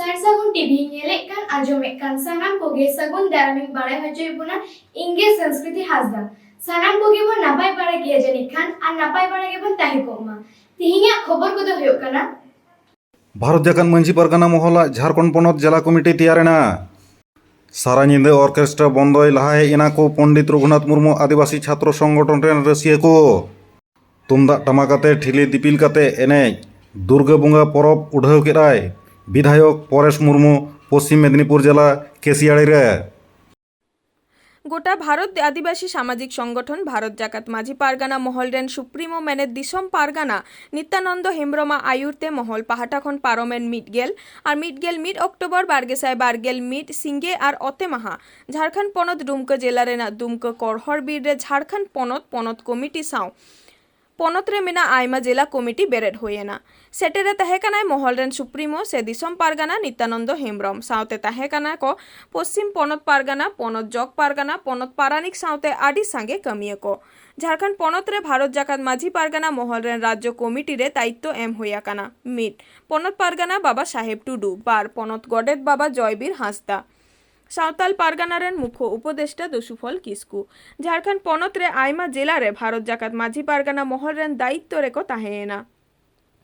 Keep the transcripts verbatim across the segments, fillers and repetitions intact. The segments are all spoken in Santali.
ᱥᱟᱨ ᱥᱟᱹᱜᱩᱱ ᱴᱤᱵᱷᱤ ᱧᱮᱞᱮᱫ ᱠᱟᱱ, ᱟᱸᱡᱚᱢᱮᱫ ᱠᱟᱱ ᱥᱟᱱᱟᱢ ᱠᱚᱜᱮ ᱥᱟᱹᱜᱩᱱ ᱫᱟᱨᱟᱢᱤᱧ ᱵᱟᱲᱟᱭ ᱦᱚᱪᱚᱭᱮᱫ ᱵᱚᱱᱟ᱾ ᱤᱧ ᱜᱮ ᱥᱚᱝᱥᱠᱨᱤᱛᱤ ᱦᱟᱸᱥᱫᱟ᱾ ᱥᱟᱱᱟᱢ ᱠᱚᱜᱮ ᱵᱚᱱ ᱱᱟᱯᱟᱭ ᱵᱟᱲᱟ ᱜᱮᱭᱟ ᱡᱟᱹᱱᱤᱡ ᱠᱷᱟᱱ, ᱟᱨ ᱱᱟᱯᱟᱭ ᱵᱟᱲᱟ ᱜᱮᱵᱚᱱ ᱛᱟᱦᱮᱸ ᱠᱚᱜ ᱢᱟ᱾ ᱛᱮᱦᱮᱧᱟᱜ ᱠᱷᱚᱵᱚᱨ ᱠᱚᱫᱚ ᱦᱩᱭᱩᱜ ᱠᱟᱱᱟ, ᱵᱷᱟᱨᱚᱛ ᱡᱟᱠᱟᱛ ᱢᱟᱹᱡᱷᱤ ᱯᱟᱨᱜᱟᱱᱟ ᱢᱚᱦᱚᱞᱟᱜ ᱡᱷᱟᱲᱠᱷᱚᱸᱰ ᱯᱚᱱᱚᱛ ᱡᱮᱞᱟ ᱠᱚᱢᱤᱴᱤ ᱛᱮᱭᱟᱨ ᱮᱱᱟ᱾ ᱥᱟᱨᱟ ᱧᱤᱫᱟᱹ ᱚᱨᱠᱮᱥᱴᱨᱟ ᱵᱚᱱᱫᱚᱭ ᱞᱟᱦᱟ ᱦᱮᱡ ᱮᱱᱟ ᱠᱚ ᱯᱚᱱᱰᱤᱛ ᱨᱚᱜᱷᱩᱱᱟᱛᱷ ᱢᱩᱨᱢᱩ ᱟᱹᱫᱤᱵᱟᱹᱥᱤ ᱪᱷᱟᱛᱨᱚ ᱥᱚᱝᱜᱚᱴᱷᱚᱱ ᱨᱮᱱ ᱨᱟᱹᱥᱤᱭᱟᱹ ᱠᱚ᱾ ᱛᱩᱢᱫᱟᱜ ᱴᱟᱢᱟᱠ ᱟᱛᱮ ᱴᱷᱤᱞᱤ ᱫᱤᱯᱤᱞ ᱠᱟᱛᱮ ᱮᱱᱮᱡ, ᱫᱩᱨᱜᱟᱹ ᱵᱚᱸᱜᱟ ᱯᱚᱨᱚᱵᱽ ᱩᱰᱷᱟᱹᱣ ᱠᱮᱫᱟᱭ ᱵᱤᱫᱷᱟᱭᱚᱠ ᱯᱚᱨᱮᱥ ᱢᱩᱨᱢᱩ, ᱯᱚᱥᱪᱤᱢ ᱢᱮᱫᱤᱱᱤᱯᱩᱨ ᱡᱮᱞᱟ ᱠᱮᱥᱤᱭᱟᱲᱤ ᱨᱮ᱾ ᱜᱚᱴᱟ ᱵᱷᱟᱨᱚᱛ ᱟᱹᱫᱤᱵᱟᱹᱥᱤ ᱥᱟᱢᱟᱡᱤᱠ ᱥᱚᱝᱜᱚᱴᱷᱚᱱ ᱵᱷᱟᱨᱚᱛ ᱡᱟᱠᱟᱛ ᱢᱟᱹᱡᱷᱤ ᱯᱟᱨᱜᱟᱱᱟ ᱢᱚᱦᱚᱞ ᱨᱮᱱ ᱥᱩᱯᱨᱤᱢᱳ ᱢᱮᱱᱮᱛ ᱫᱤᱥᱚᱢ ᱯᱟᱨᱜᱟᱱᱟ ᱱᱤᱛᱭᱟᱱᱚᱱᱫᱚ ᱦᱮᱢᱵᱽᱨᱚᱢᱟᱜ ᱟᱭᱩᱨ ᱛᱮ ᱢᱚᱦᱚᱞ ᱯᱟᱦᱴᱟ ᱠᱷᱚᱱ ᱯᱟᱨᱚᱢᱮᱱ ᱢᱤᱫ ᱜᱮᱞ ᱟᱨ ᱢᱤᱫ ᱜᱮᱞ ᱢᱤᱫ ᱚᱠᱴᱳᱵᱚᱨ ᱵᱟᱨ ᱜᱮᱥᱟᱭ ᱵᱟᱨ ᱜᱮᱞ ᱢᱤᱫ ᱥᱤᱸᱜᱮ ᱟᱨ ᱚᱛᱮ ᱢᱟᱦᱟ ᱡᱷᱟᱲᱠᱷᱚᱸᱰ ᱯᱚᱱᱚᱛ ᱰᱩᱢᱠᱟᱹ ᱡᱮᱞᱟ ᱨᱮᱱᱟᱜ ᱫᱩᱢᱠᱟᱹ ᱠᱚᱨᱦᱚᱨ ᱵᱤᱨ ᱨᱮ ᱡᱷᱟᱲᱠᱷᱚᱸᱰ ᱯᱚᱱᱚᱛ, ᱯᱚᱱᱚᱛ ᱠᱚᱢᱤᱴᱤ ᱥᱟᱶ ᱯᱚᱱᱚᱛ ᱨᱮ ᱢᱮᱱᱟᱜ ᱟᱭᱢᱟ ᱡᱮᱞᱟ ᱠᱚᱢᱤᱴᱤ ᱵᱮᱨᱮᱫ ᱦᱩᱭ ᱮᱱᱟ᱾ ᱥᱮᱴᱮᱨ ᱮ ᱛᱟᱦᱮᱸ ᱠᱟᱱᱟᱭ ᱢᱚᱦᱚᱞ ᱨᱮᱱ ᱥᱩᱯᱨᱤᱢᱳ ᱥᱮ ᱫᱤᱥᱚᱢ ᱯᱟᱨᱜᱟᱱᱟ ᱱᱤᱛᱭᱟᱱᱚᱱᱫᱚ ᱦᱮᱢᱵᱽᱨᱚᱢ᱾ ᱥᱟᱶᱛᱮ ᱛᱟᱦᱮᱸ ᱠᱟᱱᱟ ᱠᱚ ᱯᱚᱥᱪᱤᱢ ᱯᱚᱱᱚᱛ ᱯᱟᱨᱜᱟᱱᱟ, ᱯᱚᱱᱚᱛ ᱡᱚᱜᱽ ᱯᱟᱨᱜᱟᱱᱟ, ᱯᱚᱱᱚᱛ ᱯᱟᱨᱟᱱᱤᱠ ᱥᱟᱶᱛᱮ ᱟᱹᱰᱤ ᱥᱟᱸᱜᱮ ᱠᱟᱹᱢᱤᱭᱟᱹ ᱠᱚ᱾ ᱡᱷᱟᱲᱠᱷᱚᱸᱰ ᱯᱚᱱᱚᱛ ᱨᱮ ᱵᱷᱟᱨᱚᱛ ᱡᱟᱠᱟᱛ ᱢᱟᱹᱡᱷᱤ ᱯᱟᱨᱜᱟᱱᱟ ᱢᱚᱦᱚᱞ ᱨᱮᱱ ᱨᱟᱡᱽᱡᱚ ᱠᱚᱢᱤᱴᱤ ᱨᱮ ᱫᱟᱭᱤᱛᱛᱚ ᱮᱢ ᱦᱩᱭ ᱟᱠᱟᱱᱟ᱾ ᱢᱤᱫ, ᱯᱚᱱᱚᱛ ᱯᱟᱨᱜᱟᱱᱟ ᱵᱟᱵᱟ ᱥᱟᱦᱮᱵᱽ ᱴᱩᱰᱩ᱾ ᱵᱟᱨ, ᱯᱚᱱᱚᱛ ᱜᱚᱰᱮᱛ ᱵᱟᱵᱟ ᱡᱚᱭᱵᱤᱨ ᱦᱟᱸᱥᱫᱟ᱾ ᱥᱟᱶᱛᱟᱞ ᱯᱟᱨᱜᱟᱱᱟ ᱨᱮᱱ ᱢᱩᱠᱷᱚ ᱩᱯᱚᱫᱮᱥᱴᱟ ᱫᱚᱥᱩᱯᱷᱚᱞ ᱠᱤᱥᱠᱩ᱾ ᱡᱷᱟᱲᱠᱷᱚᱸᱰ ᱯᱚᱱᱚᱛ ᱨᱮ ᱟᱭᱢᱟ ᱡᱮᱞᱟ ᱨᱮ ᱵᱷᱟᱨᱚᱛ ᱡᱟᱠᱟᱛ ᱢᱟᱹᱡᱷᱤ ᱯᱟᱨᱜᱟᱱᱟ ᱢᱚᱦᱚᱞ ᱨᱮᱱ ᱫᱟᱭᱤᱛᱛᱚ ᱨᱮᱠᱚ ᱛᱟᱦᱮᱸᱭᱮᱱᱟ᱾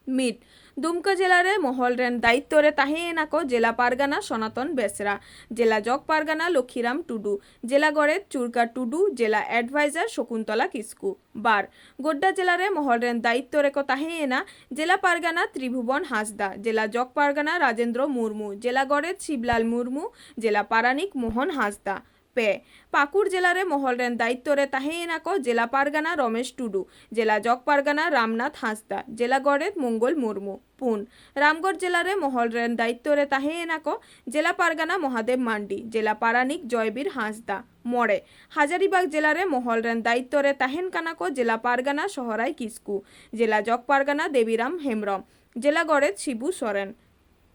ᱢᱤᱫ, ᱫᱩᱢᱠᱟᱹ ᱡᱮᱞᱟ ᱨᱮ ᱢᱚᱦᱚᱞ ᱨᱮᱱ ᱫᱟᱭᱤᱛᱛᱚ ᱨᱮ ᱛᱟᱦᱮᱸᱭᱮᱱᱟ ᱠᱚ ᱡᱮᱞᱟ ᱯᱟᱨᱜᱟᱱᱟ ᱥᱚᱱᱟᱛᱚᱱ ᱵᱮᱥᱨᱟ, ᱡᱮᱞᱟ ᱡᱚᱜᱽ ᱯᱟᱨᱜᱟᱱᱟ ᱞᱚᱠᱷᱤᱨᱟᱢ ᱴᱩᱰᱩ, ᱡᱮᱞᱟ ᱜᱚᱰᱮᱛ ᱪᱩᱲᱠᱟ ᱴᱩᱰᱩ, ᱡᱮᱞᱟ ᱮᱰᱵᱷᱟᱭᱡᱟᱨ ᱥᱚᱠᱩᱱᱛᱚᱞᱟ ᱠᱤᱥᱠᱩ᱾ ᱵᱟᱨ, ᱜᱳᱰᱰᱟ ᱡᱮᱞᱟ ᱨᱮ ᱢᱚᱦᱚᱞ ᱨᱮᱱ ᱫᱟᱭᱤᱛᱛᱚ ᱨᱮᱠᱚ ᱛᱟᱦᱮᱸᱭᱮᱱᱟ ᱡᱮᱞᱟ ᱯᱟᱨᱜᱟᱱᱟ ᱛᱨᱤᱵᱷᱩᱵᱚᱱ ᱦᱟᱸᱥᱫᱟ, ᱡᱮᱞᱟ ᱡᱚᱜᱽ ᱯᱟᱨᱜᱟᱱᱟ ᱨᱟᱡᱮᱱᱫᱨᱚ ᱢᱩᱨᱢᱩ, ᱡᱮᱞᱟ ᱜᱚᱰᱮᱛ ᱥᱤᱵᱽᱞᱟᱞ ᱢᱩᱨᱢᱩ, ᱡᱮᱞᱟ ᱯᱟᱨᱟᱱᱤᱠ ᱢᱳᱦᱚᱱ ᱦᱟᱸᱥᱫᱟ᱾ ᱯᱮ, ᱯᱟᱹᱠᱩᱲ ᱡᱮᱞᱟ ᱨᱮ ᱢᱚᱦᱚᱞ ᱨᱮᱱ ᱫᱟᱭᱤᱛᱛᱚ ᱨᱮ ᱛᱟᱦᱮᱸᱭᱮᱱᱟ ᱠᱚ ᱡᱮᱞᱟ ᱯᱟᱨᱜᱟᱱᱟ ᱨᱚᱢᱮᱥ ᱴᱩᱰᱩ, ᱡᱮᱞᱟ ᱡᱚᱜᱽ ᱯᱟᱨᱜᱟᱱᱟ ᱨᱟᱢᱱᱟᱛᱷ ᱦᱟᱸᱥᱫᱟ, ᱡᱮᱞᱟ ᱜᱚᱰᱮᱛ ᱢᱚᱝᱜᱚᱞ ᱢᱩᱨᱢᱩ᱾ ᱯᱩᱱ, ᱨᱟᱢᱜᱚᱲ ᱡᱮᱞᱟ ᱨᱮ ᱢᱚᱦᱚᱞ ᱨᱮᱱ ᱫᱟᱭᱤᱛᱛᱚ ᱨᱮ ᱛᱟᱦᱮᱸᱭᱮᱱᱟ ᱠᱚ ᱡᱮᱞᱟ ᱯᱟᱨᱜᱟᱱᱟ ᱢᱚᱦᱟᱫᱮᱵ ᱢᱟᱱᱰᱤ, ᱡᱮᱞᱟ ᱯᱟᱨᱟᱱᱤᱠ ᱡᱚᱭᱵᱤᱨ ᱦᱟᱸᱥᱫᱟ᱾ ᱢᱚᱬᱮ, ᱦᱟᱡᱟᱨᱤᱵᱟᱜᱽ ᱡᱮᱞᱟ ᱨᱮ ᱢᱚᱦᱚᱞ ᱨᱮᱱ ᱫᱟᱭᱤᱛᱛᱚ ᱨᱮ ᱛᱟᱦᱮᱸᱱ ᱠᱟᱱᱟ ᱠᱚ ᱡᱮᱞᱟ ᱯᱟᱨᱜᱟᱱᱟ ᱥᱚᱦᱚᱨᱟᱭ ᱠᱤᱥᱠᱩ, ᱡᱮᱞᱟ ᱡᱚᱜᱽ ᱯᱟᱨᱜᱟᱱᱟ ᱫᱮᱵᱤᱨᱟᱢ ᱦᱮᱢᱵᱽᱨᱚᱢ, ᱡᱮᱞᱟ ᱜᱚᱰᱮᱛ ᱥᱤᱵᱩ ᱥᱚᱨᱮᱱ᱾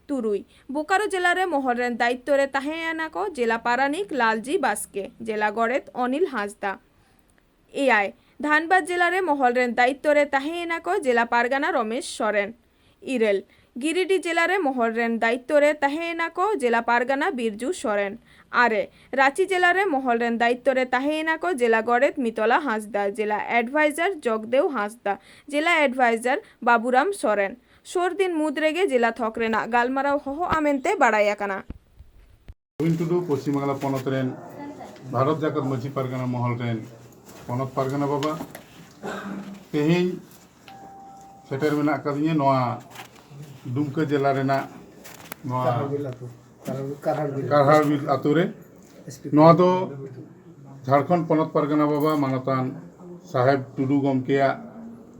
ᱛᱩᱨᱩᱭ, ᱵᱳᱠᱟᱨᱳ ᱡᱮᱞᱟ ᱨᱮ ᱢᱚᱦᱚᱞ ᱨᱮᱱ ᱫᱟᱭᱤᱛᱛᱚ ᱨᱮ ᱛᱟᱦᱮᱸᱭᱮᱱᱟ ᱠᱚ ᱡᱮᱞᱟ ᱯᱟᱨᱟᱱᱤᱠ ᱞᱟᱞᱡᱤ ᱵᱟᱥᱠᱮ, ᱡᱮᱞᱟ ᱜᱚᱰᱮᱛ ᱚᱱᱤᱞ ᱦᱟᱸᱥᱫᱟ᱾ ᱮᱭᱟᱭ, ᱫᱷᱟᱱᱵᱟᱫᱽ ᱡᱮᱞᱟ ᱨᱮ ᱢᱚᱦᱚᱞ ᱨᱮᱱ ᱫᱟᱭᱤᱛᱛᱚ ᱨᱮ ᱛᱟᱦᱮᱸᱭᱮᱱᱟ ᱠᱚ ᱡᱮᱞᱟ ᱯᱟᱨᱜᱟᱱᱟ ᱨᱚᱢᱮᱥ ᱥᱚᱨᱮᱱ᱾ ᱤᱨᱟᱹᱞ, ᱜᱤᱨᱤᱰᱤ ᱡᱮᱞᱟ ᱨᱮ ᱢᱚᱦᱚᱞ ᱨᱮᱱ ᱫᱟᱭᱤᱛᱛᱚ ᱨᱮ ᱛᱟᱦᱮᱸ ᱮᱱᱟ ᱠᱚ ᱡᱮᱞᱟ ᱯᱟᱨᱜᱟᱱᱟ ᱵᱤᱨᱡᱩ ᱥᱚᱨᱮᱱ᱾ ᱟᱨᱮ, ᱨᱟᱸᱪᱤ ᱡᱮᱞᱟ ᱨᱮ ᱢᱚᱦᱚᱞ ᱨᱮᱱ ᱫᱟᱭᱤᱛᱛᱚ ᱨᱮ ᱛᱟᱦᱮᱸ ᱮᱱᱟ ᱠᱚ ᱡᱮᱞᱟ ᱜᱚᱰᱮᱛ ᱢᱤᱛᱚᱞᱟ ᱦᱟᱸᱥᱫᱟ, ᱡᱮᱞᱟ ᱮᱰᱵᱷᱟᱭᱡᱟᱨ ᱡᱚᱜᱽᱫᱮᱣ ᱦᱟᱸᱥᱫᱟ, ᱡᱮᱞᱟ ᱮᱰᱵᱷᱟᱭᱡᱟᱨ ᱵᱟᱵᱩᱨᱟᱢ ᱥᱚᱨᱮᱱ᱾ ᱥᱩᱨ ᱫᱤᱱ ᱢᱩᱫᱽ ᱨᱮᱜᱮ ᱡᱮᱞᱟ ᱛᱷᱚᱠ ᱨᱮᱱᱟᱜ ᱜᱟᱞᱢᱟᱨᱟᱣ ᱦᱚᱦᱚᱜᱼᱟ ᱢᱮᱱᱛᱮ ᱵᱟᱲᱟᱭ ᱟᱠᱟᱱᱟ᱾ ᱨᱚᱵᱤᱱ ᱴᱩᱰᱩ, ᱯᱚᱥᱪᱤᱢ ᱵᱟᱝᱞᱟ ᱯᱚᱱᱚᱛ ᱨᱮᱱ ᱵᱷᱟᱨᱚᱛ ᱡᱟᱠᱟᱛ ᱢᱟᱹᱡᱷᱤ ᱯᱟᱨᱜᱟᱱᱟ ᱢᱚᱦᱚᱞ ᱨᱮᱱ ᱯᱚᱱᱚᱛ ᱯᱟᱨᱜᱟᱱᱟ ᱵᱟᱵᱟ᱾ ᱛᱮᱦᱮᱧ ᱥᱮᱴᱮᱨ ᱢᱮᱱᱟᱜ ᱟᱠᱟᱫᱤᱧᱟᱹ ᱱᱚᱣᱟ ᱰᱩᱢᱠᱟᱹ ᱡᱮᱞᱟ ᱨᱮᱱᱟᱜ ᱱᱚᱣᱟ ᱠᱟᱨᱦᱟᱲᱵᱤᱞ ᱟᱹᱛᱩ᱾ ᱠᱟᱨᱦᱟᱲᱵᱤᱞ᱾ ᱠᱟᱨᱦᱟᱲᱵᱤᱞ ᱟᱹᱛᱩ ᱨᱮ᱾ S P. ᱱᱚᱣᱟ ᱫᱚ ᱡᱷᱟᱲᱠᱷᱚᱸᱰ ᱯᱚᱱᱚᱛ ᱯᱟᱨᱜᱟᱱᱟ ᱵᱟᱵᱟ ᱢᱟᱱᱚᱛᱟᱱ ᱥᱟᱦᱮᱵᱽ ᱴᱩᱰᱩ ᱜᱚᱢᱠᱮᱭᱟᱜ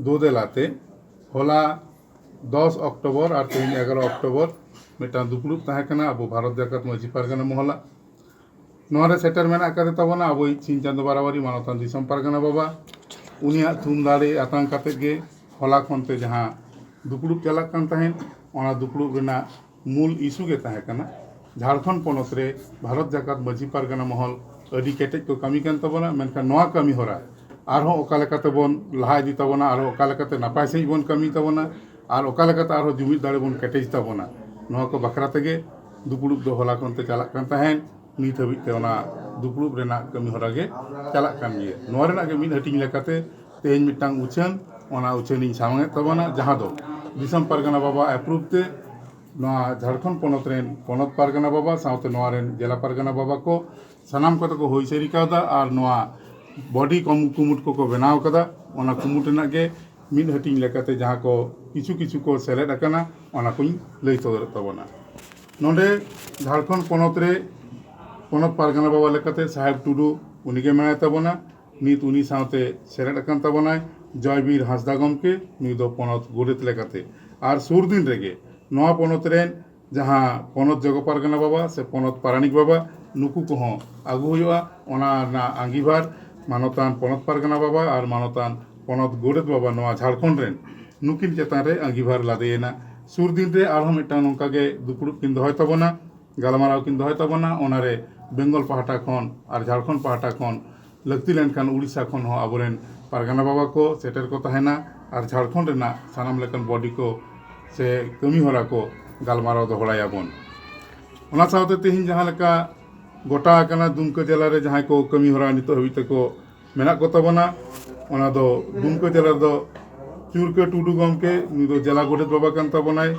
ᱫᱳᱫᱮᱞᱟ ᱛᱮ ᱦᱚᱞᱟ ᱫᱚᱥ ᱚᱠᱴᱳᱵᱚᱨ ᱟᱨ ᱛᱮᱦᱮᱧ ᱮᱜᱟᱨᱚ ᱚᱠᱴᱳᱵᱚᱨ ᱢᱤᱫᱴᱟᱝ ᱫᱩᱯᱲᱩᱵ ᱛᱟᱦᱮᱸ ᱠᱟᱱᱟ ᱟᱵᱚ ᱵᱷᱟᱨᱚᱛ ᱡᱟᱠᱟᱛ ᱢᱟᱹᱡᱷᱤ ᱯᱟᱨᱜᱟᱱᱟ ᱢᱚᱦᱚᱞᱟᱜ᱾ ᱱᱚᱣᱟ ᱨᱮ ᱥᱮᱴᱮᱨ ᱢᱮᱱᱟᱜ ᱟᱠᱟᱫᱮ ᱛᱟᱵᱚᱱᱟ ᱟᱵᱚᱭᱤᱡ ᱥᱤᱧ ᱪᱟᱸᱫᱚ ᱵᱟᱨᱟᱵᱟᱨᱤ ᱢᱟᱱᱚᱛᱟᱱ ᱫᱤᱥᱚᱢ ᱯᱟᱨᱜᱟᱱᱟ ᱵᱟᱵᱟ᱾ ᱩᱱᱤᱭᱟᱜ ᱛᱷᱩᱢ ᱫᱟᱲᱮ ᱟᱛᱟᱝ ᱠᱟᱛᱮᱫ ᱜᱮ ᱦᱚᱞᱟ ᱠᱷᱚᱱ ᱛᱮ ᱡᱟᱦᱟᱸ ᱫᱩᱯᱲᱩᱵ ᱪᱟᱞᱟᱜ ᱠᱟᱱ ᱛᱟᱦᱮᱸᱫ, ᱚᱱᱟ ᱫᱩᱯᱲᱩᱵ ᱨᱮᱱᱟᱜ ᱢᱩᱞ ᱤᱥᱩ ᱜᱮ ᱛᱟᱦᱮᱸ ᱠᱟᱱᱟ ᱡᱷᱟᱲᱠᱷᱚᱸᱰ ᱯᱚᱱᱚᱛ ᱨᱮ ᱵᱷᱟᱨᱚᱛ ᱡᱟᱠᱟᱛ ᱢᱟᱹᱡᱷᱤ ᱯᱟᱨᱜᱟᱱᱟ ᱢᱚᱦᱚᱞ ᱟᱹᱰᱤ ᱠᱮᱴᱮᱡ ᱠᱚ ᱠᱟᱹᱢᱤ ᱠᱟᱱ ᱛᱟᱵᱚᱱᱟ, ᱢᱮᱱᱠᱷᱟᱱ ᱱᱚᱣᱟ ᱠᱟᱹᱢᱤ ᱦᱚᱨᱟ ᱟᱨᱦᱚᱸ ᱚᱠᱟ ᱞᱮᱠᱟᱛᱮ ᱵᱚᱱ ᱞᱟᱦᱟ ᱤᱫᱤ ᱛᱟᱵᱚᱱᱟ, ᱟᱨᱦᱚᱸ ᱚᱠᱟ ᱞᱮᱠᱟᱛᱮ ᱱᱟᱯᱟᱭ ᱥᱟᱺᱦᱤᱡ ᱵᱚᱱ ᱠᱟᱹᱢᱤ ᱛᱟᱵᱚᱱᱟ, ᱟᱨ ᱚᱠᱟ ᱞᱮᱠᱟᱛᱮ ᱟᱨᱦᱚᱸ ᱡᱩᱢᱤᱫ ᱫᱟᱲᱮ ᱵᱚᱱ ᱠᱮᱴᱮᱡ ᱛᱟᱵᱚᱱᱟ, ᱱᱚᱣᱟ ᱠᱚ ᱵᱟᱠᱷᱨᱟ ᱛᱮᱜᱮ ᱫᱩᱯᱲᱩᱵ ᱫᱚ ᱦᱚᱞᱟ ᱠᱷᱚᱱ ᱛᱮ ᱪᱟᱞᱟᱜ ᱠᱟᱱ ᱛᱟᱦᱮᱸᱫ᱾ ᱱᱤᱛ ᱦᱟᱹᱵᱤᱡ ᱛᱮ ᱚᱱᱟ ᱫᱩᱯᱲᱩᱵ ᱨᱮᱱᱟᱜ ᱠᱟᱹᱢᱤ ᱦᱚᱨᱟ ᱜᱮ ᱪᱟᱞᱟᱜ ᱠᱟᱱ ᱜᱮᱭᱟ᱾ ᱱᱚᱣᱟ ᱨᱮᱱᱟᱜ ᱜᱮ ᱢᱤᱫ ᱦᱟᱹᱴᱤᱧ ᱞᱮᱠᱟᱛᱮ ᱛᱮᱦᱮᱧ ᱢᱤᱫᱴᱟᱝ ᱩᱪᱷᱟᱹᱱ, ᱚᱱᱟ ᱩᱪᱷᱟᱹᱱᱤᱧ ᱥᱟᱢᱟᱝᱮᱫ ᱛᱟᱵᱚᱱᱟ, ᱡᱟᱦᱟᱸ ᱫᱚ ᱫᱤᱥᱚᱢ ᱯᱟᱨᱜᱟᱱᱟ ᱵᱟᱵᱟ ᱮᱯᱨᱩᱵᱷ ᱛᱮ ᱱᱚᱣᱟ ᱡᱷᱟᱲᱠᱷᱚᱸᱰ ᱯᱚᱱᱚᱛ ᱨᱮᱱ ᱯᱚᱱᱚᱛ ᱯᱟᱨᱜᱟᱱᱟ ᱵᱟᱵᱟ ᱥᱟᱶᱛᱮ ᱱᱚᱣᱟ ᱨᱮᱱ ᱡᱮᱞᱟ ᱯᱟᱨᱜᱟᱱᱟ ᱵᱟᱵᱟ ᱠᱚ ᱥᱟᱱᱟᱢ ᱠᱚᱛᱮ ᱠᱚ ᱦᱩᱭ ᱥᱟᱹᱨᱤ ᱠᱟᱣᱫᱟ ᱟᱨ ᱱᱚᱣᱟ ᱵᱚᱰᱤ ᱠᱚᱢ-, ᱠᱩᱢᱩᱴ ᱠᱚᱠᱚ ᱵᱮᱱᱟᱣ ᱠᱟᱫᱟ᱾ ᱚᱱᱟ ᱠᱩᱢᱩᱴ ᱨᱮᱱᱟᱜ ᱜᱮ ᱢᱤᱫ ᱦᱟᱹᱴᱤᱧ ᱞᱮᱠᱟᱛᱮ ᱡᱟᱦᱟᱸ ᱠᱚ ᱠᱤᱪᱷᱩ ᱠᱤᱪᱷᱩ ᱠᱚ ᱥᱮᱞᱮᱫ ᱟᱠᱟᱱᱟ, ᱚᱱᱟ ᱠᱚᱧ ᱞᱟᱹᱭ ᱥᱚᱫᱚᱨᱮᱫ ᱛᱟᱵᱚᱱᱟ᱾ ᱱᱚᱰᱮ ᱡᱷᱟᱲᱠᱷᱚᱸᱰ ᱯᱚᱱᱚᱛ ᱨᱮ ᱯᱚᱱᱚᱛ ᱯᱟᱨᱜᱟᱱᱟ ᱵᱟᱵᱟ ᱞᱮᱠᱟᱛᱮ ᱥᱟᱦᱮᱵᱽ ᱴᱩᱰᱩ, ᱩᱱᱤᱜᱮ ᱢᱮᱱᱟᱭ ᱛᱟᱵᱚᱱᱟ᱾ ᱱᱤᱛ ᱩᱱᱤ ᱥᱟᱶᱛᱮ ᱥᱮᱞᱮᱫ ᱟᱠᱟᱱ ᱛᱟᱵᱚᱱᱟᱭ ᱡᱚᱭᱵᱤᱨ ᱦᱟᱸᱥᱫᱟ ᱜᱚᱢᱠᱮ, ᱱᱩᱭ ᱫᱚ ᱯᱚᱱᱚᱛ ᱜᱚᱰᱮᱛ ᱞᱮᱠᱟᱛᱮ᱾ ᱟᱨ ᱥᱩᱨ ᱫᱤᱱ ᱨᱮᱜᱮ ᱱᱚᱣᱟ ᱯᱚᱱᱚᱛ ᱨᱮᱱ ᱡᱟᱦᱟᱸ ᱯᱚᱱᱚᱛ ᱡᱚᱜᱚ ᱯᱟᱨᱜᱟᱱᱟ ᱵᱟᱵᱟ ᱥᱮ ᱯᱚᱱᱚᱛ ᱯᱟᱨᱟᱱᱤᱠ ᱵᱟᱵᱟ, ᱱᱩᱠᱩ ᱠᱚᱦᱚᱸ ᱟᱹᱜᱩ ᱦᱩᱭᱩᱜᱼᱟ᱾ ᱚᱱᱟ ᱨᱮᱱᱟᱜ ᱟᱸᱜᱤᱵᱷᱟᱨ ᱢᱟᱱᱚᱛᱟᱱ ᱯᱚᱱᱚᱛ ᱯᱟᱨᱜᱟᱱᱟ ᱵᱟᱵᱟ ᱟᱨ ᱢᱟᱱᱚᱛᱟᱱ ᱯᱚᱱᱚᱛ ᱜᱚᱰᱮᱛ ᱵᱟᱵᱟ ᱱᱚᱣᱟ ᱡᱷᱟᱲᱠᱷᱚᱸᱰ ᱨᱮᱱ, ᱱᱩᱠᱤᱱ ᱪᱮᱛᱟᱱ ᱨᱮ ᱟᱸᱜᱤᱵᱷᱟᱨ ᱞᱟᱫᱮᱭᱮᱱᱟ᱾ ᱥᱩᱨ ᱫᱤᱱ ᱨᱮ ᱟᱨᱦᱚᱸ ᱢᱤᱫᱴᱟᱝ ᱱᱚᱝᱠᱟ ᱜᱮ ᱫᱩᱯᱲᱩᱵ ᱠᱤᱱ ᱫᱚᱦᱚᱭ ᱛᱟᱵᱚᱱᱟ, ᱜᱟᱞᱢᱟᱨᱟᱣ ᱠᱤᱱ ᱫᱚᱦᱚᱭ ᱛᱟᱵᱚᱱᱟ᱾ ᱚᱱᱟᱨᱮ ᱵᱮᱝᱜᱚᱞ ᱯᱟᱦᱴᱟ ᱠᱷᱚᱱ ᱟᱨ ᱡᱷᱟᱲᱠᱷᱚᱸᱰ ᱯᱟᱦᱴᱟ ᱠᱷᱚᱱ, ᱞᱟᱹᱠᱛᱤ ᱞᱮᱱᱠᱷᱟᱱ ᱩᱲᱤᱥᱥᱟ ᱠᱷᱚᱱ ᱦᱚᱸ ᱟᱵᱚᱨᱮᱱ ᱯᱟᱨᱜᱟᱱᱟ ᱵᱟᱵᱟ ᱠᱚ ᱥᱮᱴᱮᱨ ᱠᱚ ᱛᱟᱦᱮᱱᱟ ᱟᱨ ᱡᱷᱟᱲᱠᱷᱚᱸᱰ ᱨᱮᱱᱟᱜ ᱥᱟᱱᱟᱢ ᱞᱮᱠᱟᱱ ᱵᱚᱰᱤ ᱠᱚ ᱥᱮ ᱠᱟᱹᱢᱤ ᱦᱚᱨᱟ ᱠᱚ ᱜᱟᱞᱢᱟᱨᱟᱣ ᱫᱚᱦᱚᱲᱟᱭᱟᱵᱚᱱ᱾ ᱚᱱᱟ ᱥᱟᱶᱛᱮ ᱛᱮᱦᱮᱧ ᱡᱟᱦᱟᱸ ᱞᱮᱠᱟ ᱜᱚᱴᱟ ᱟᱠᱟᱱᱟ ᱫᱩᱢᱠᱟᱹ ᱡᱮᱞᱟ ᱨᱮ ᱡᱟᱦᱟᱸᱭ ᱠᱚ ᱠᱟᱹᱢᱤ ᱦᱚᱨᱟ ᱱᱤᱛᱚᱜ ᱦᱟᱹᱵᱤᱡ ᱛᱮᱠᱚ ᱢᱮᱱᱟᱜ ᱠᱚ ᱛᱟᱵᱚᱱᱟ, ᱚᱱᱟ ᱫᱚ ᱫᱩᱢᱠᱟᱹ ᱡᱮᱞᱟ ᱨᱮᱫᱚ ᱪᱩᱨᱠᱟᱹ ᱴᱩᱰᱩ ᱜᱚᱢᱠᱮ, ᱱᱩᱭ ᱫᱚ ᱡᱮᱞᱟ ᱜᱚᱰᱮᱛ ᱵᱟᱵᱟ ᱠᱟᱱ ᱛᱟᱵᱚᱱᱟᱭ᱾